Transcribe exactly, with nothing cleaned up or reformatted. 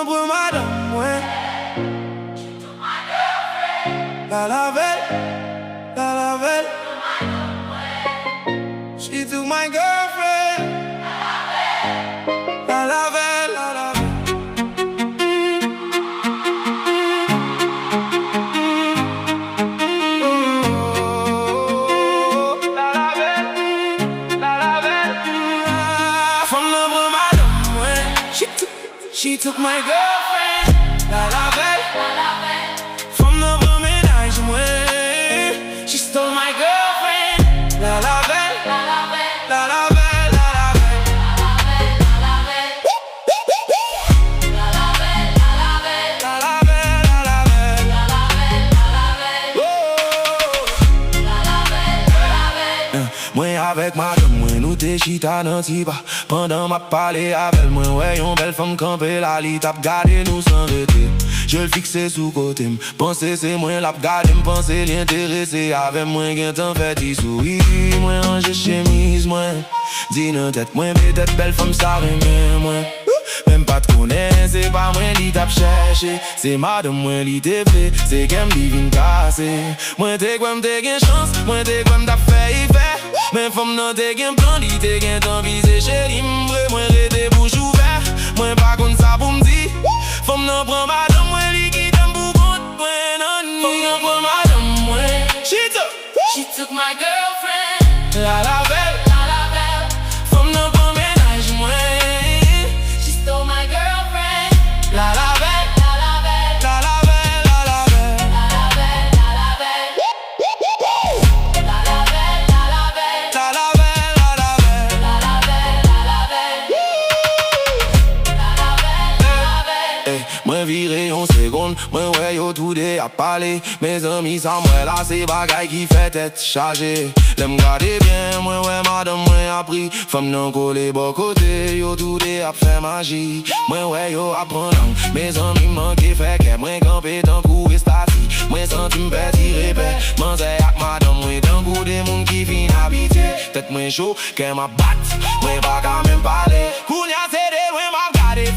Pran madanm mwen. L al avè l, l al avè l. She took my girlfriend. L al avè l, l al avè l. L al avè l, l al avè l. Fanm nan pran madanm mwen. She took She took my girlfriend. L al avè l. Fanm nan pran mennaj mwen. She stole my girlfriend. L al avè l. L al avè l, l al avè l. L al avè l, l al avè l. Oh. Mwen avèk madanm mwen, nou te chita nan ti ba. Pandan m ap pale avè l, mwen wè yon bèl fanm kanpe la, li t ap gade nou san rete. Je l fikse sou kote m, panse se mwen l ap gade, m panse li enterese avè m, mwen gentan fè ti souri. Mwen ranje chemiz mwen, di nan tèt mwen petèt bèl fanm sa renmen mwen. Men m pa t konnen se pa mwen li t ap chèche, se madanm mwen li te vle, se kè m li vin kase. Mwen te kwè m te gen chans, mwen te kwè m t ap fè efè. Men fanm nan te gen plan, li te gentan vize cheri m vre. Mwen rete bouch ouvè, mwen pa konn sa pou m di. Fanm nan pran madanm mwen, li kite m pou kont mwen nan ni. Fanm nan pran madanm mwen. She took, she took my girlfriend. L al avè l. L al avè l. Fanm nan pran mennaj mwen. She stole my girlfriend. L al avè l. L al avè l. L al avè l, l al avè l. L al avè l, l al avè l. Ey, mwen vire yon segonn, mwen wè yo toude ap pale. Mezanmi, sa m wè la, se bagay ki fè tèt chaje. Lè m gade byen, mwen wè madanm mwen ap ri. Fanm nan kole bò kote, yo toude ap fè maji. Mwen wè yo ap pran lang. Mezanmi, m manke fè kè mwen kanpe tankou estati. Mwen santi m pèdi repè. Manzè ak madanm mwen tankou de moun ki fin abitye. Tèt mwen cho, kè m ap bat. Mwen pa ka menm pale. Kounye a se de lwen m ap gade.